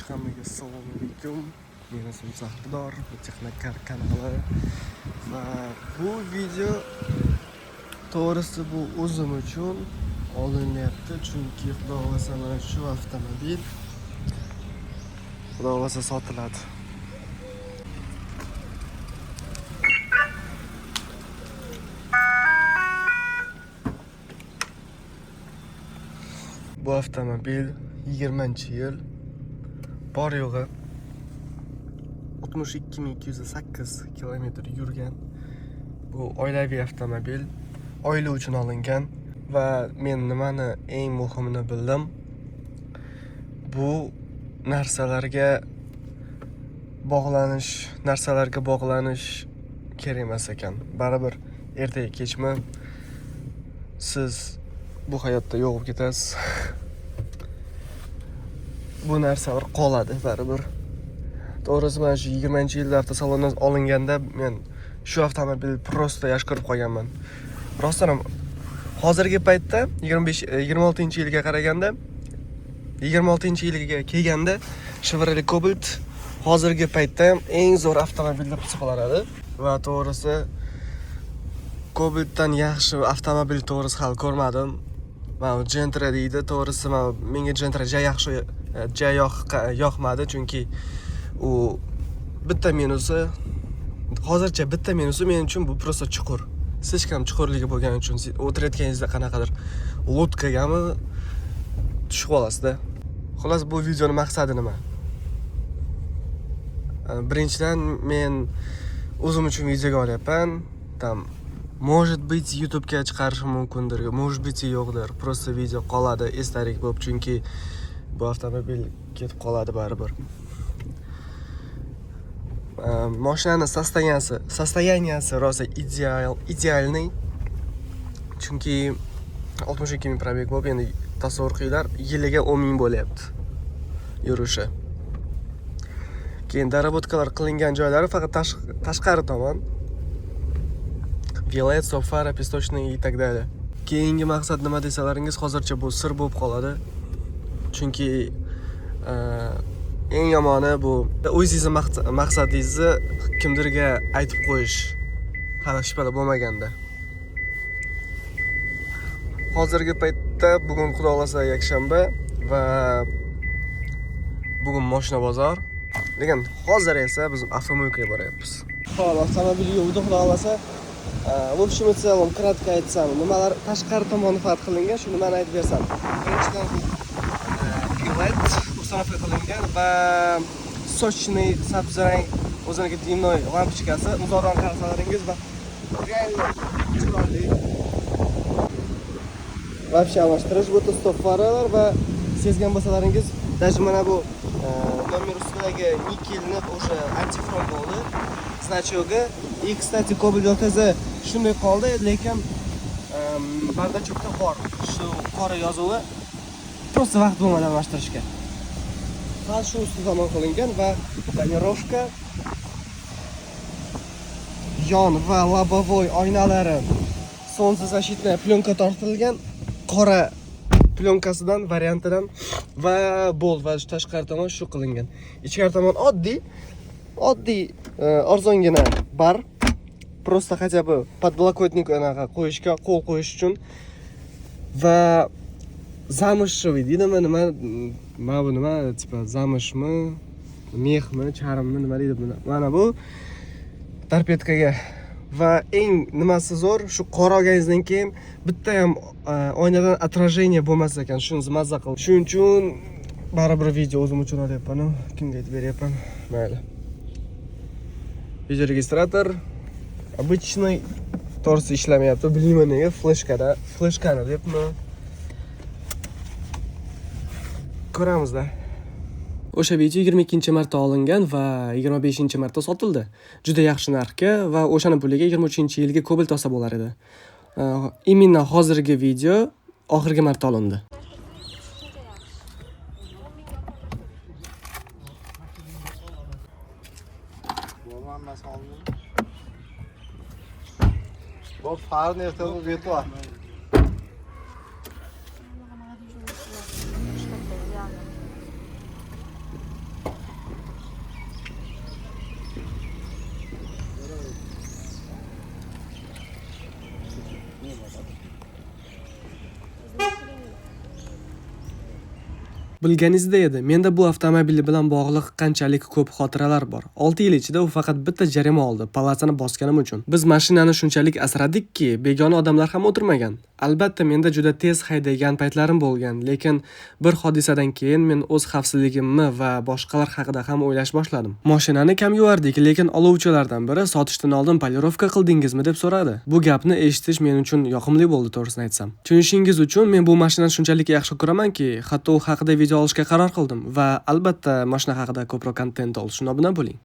Hammaga assalomu alaykum. Men ismim Sardor, bu Texnokar kanali va bu video to'g'risi bu o'zim uchun olinyapti, chunki xudo xohlasa mana shu avtomobil xudo xohlasa sotiladi. Bu avtomobil 20-yil, bor yo'g'i 62 208 kilometr yurgan. Bu oilaviy avtomobil, oila uchun olingan va men nimani eng muhimini bildim. Bu narsalarga bog'lanish kerak emas ekan. Baribir ertaga kechmi siz bu hayotda yo'q bo'lib ketasiz. Bu narsalar qoladi baribir. To'g'risi, mana shu 20-yilda avtosalondan olinganda men shu avtomobil просто yaxshi ko'rib qolganman. Rostdan ham hozirgi paytda 25 26-yilga qaraganda, 26-yilga kelganda Chevrolet Cobalt hozirgi paytda ham eng zo'r avtomobil deb hisoblanadi va to'g'risi Cobaltdan yaxshi avtomobil to'g'risi hali ko'rmadim. Mana bu Gentra deydi, to'g'risi mana menga Gentra ja yaxshi, ja yoqmadi, chunki u bitta minusi, hozircha bitta minusi men uchun bu просто chuqur. Слишком chuqurligi bo'lgani uchun o'tirayotganingizda qanaqadir лодка gami tushib qolasizda. Xullas, bu videoni maqsadi nima? Birinchidan, men o'zim uchun videoga olyapman. Там, может быть, YouTube'ga chiqarishim mumkindir, может быть, yo'qdir. Просто video qoladi esdalik bo'lib, chunki bu avtomobil ketib qoladi baribir. Mashinani состоянияsi rosa ideal, идеальный. Chunki 62 ming пробег bo'lib, endi tasavvur qilinglar, yiliga 10 ming bo'lyapti yurishi. Keyin доработка lar qilingan joylari faqat tashqari tomon. Вилец, fara, песочный и так далее. Keyingi maqsad nima desalaringiz, hozircha bu sir bo'lib qoladi. Chunki eng yomoni bu o'zingizni maqsadingizni kimdirga aytib qo'yish. Hali hech balo bo'lmaganda. Hozirgi paytda bugun xudo xohlasa yakshanba va bugun moshina bozor. Lekin hozir esa biz автомойка ga boryapmiz. Xo'p, avtomobil yuvdi xudo xohlasa. В общем и целом, кратко aytsam, nimalar tashqari tomoni faqat qilingan, shu nimani aytib bersam. Birinchidan, bu pilet установка qilingan va сочный sabzi rang o'ziniki дневной lampochkasi, uzoqdan qarasalaringiz va реально chiroyli. Вообще almashtirish bu стоп faralar va sezgan bo'lsalaringiz, даже mana bu nomer ustidagi nikelni o'sha антихром bo'ldi значок i. И, кстати, Cobalt LTZ shunday qoldi, lekin бардачок da bor shu qora yozuvi, просто vaqt bo'lmadi almashtirishga. Faqat shu usti tomon qilingan va тонировка, yon va лобовой oynalari солнцезащитная plyonka tortilgan, qora plyonkasidan variantidan va bo'ldi. Va tashqari tomon shu qilingan. Ichkari tomon oddiy oddiy, arzongina bar, просто хотя бы подлокотник anaqa qo'yishga, qo'l qo'yish uchun va замшевый deydimi, nima, mana bu nima, типа замш mi, мех mi, charmmi, nima deydi buni, mana bu торпедка ga. Va eng nimasi zo'r, shu qora olganingizdan keyin bitta ham oynadan отражение bo'lmas ekan, shunisi mazza qildi. Shuning uchun baribir video o'zim uchun olyapman, kimga aytib beryapman, mayli. Видеорегистратор обычный, to'g'risi ishlamayapti, bilmayman nega, fleshkada, fleshkani debmi, ko'ramizda. O'sha video 22 marta olingan va 25 marta sotildi. Juda yaxshi narxga va o'shani puliga 23-yilgi Cobalt olsa bo'lar edi. Именно hozirgi video oxirgi marta olindi. Bo'lmanmas oldin. Bu farni ertaga bu yetib. Что-то идеально. Bilganingizda edi, menda bu avtomobil bilan bog'liq qanchalik ko'p xotiralar bor. 6 yil ichida u faqat bitta jarima oldi, полоса ni bosganim uchun. Biz mashinani shunchalik asradikki, begona odamlar ham o'tirmagan. Albatta, menda juda tez haydagan paytlarim bo'lgan, lekin bir hodisadan keyin men o'z xavfsizligimni va boshqalar haqida ham o'ylash boshladim. Mashinani kam yuvardik, lekin oluvchilardan biri sotishdan oldin polirovka qildingizmi deb so'radi. Bu gapni eshitish men uchun yoqimli bo'ldi, to'g'risini aytsam. Tushunishingiz uchun, men bu mashinani shunchalik yaxshi ko'ramanki, hatto u haqida video olishga qaror qildim va albatta mashina haqida ko'proq kontent olish uchun obuna bo'ling.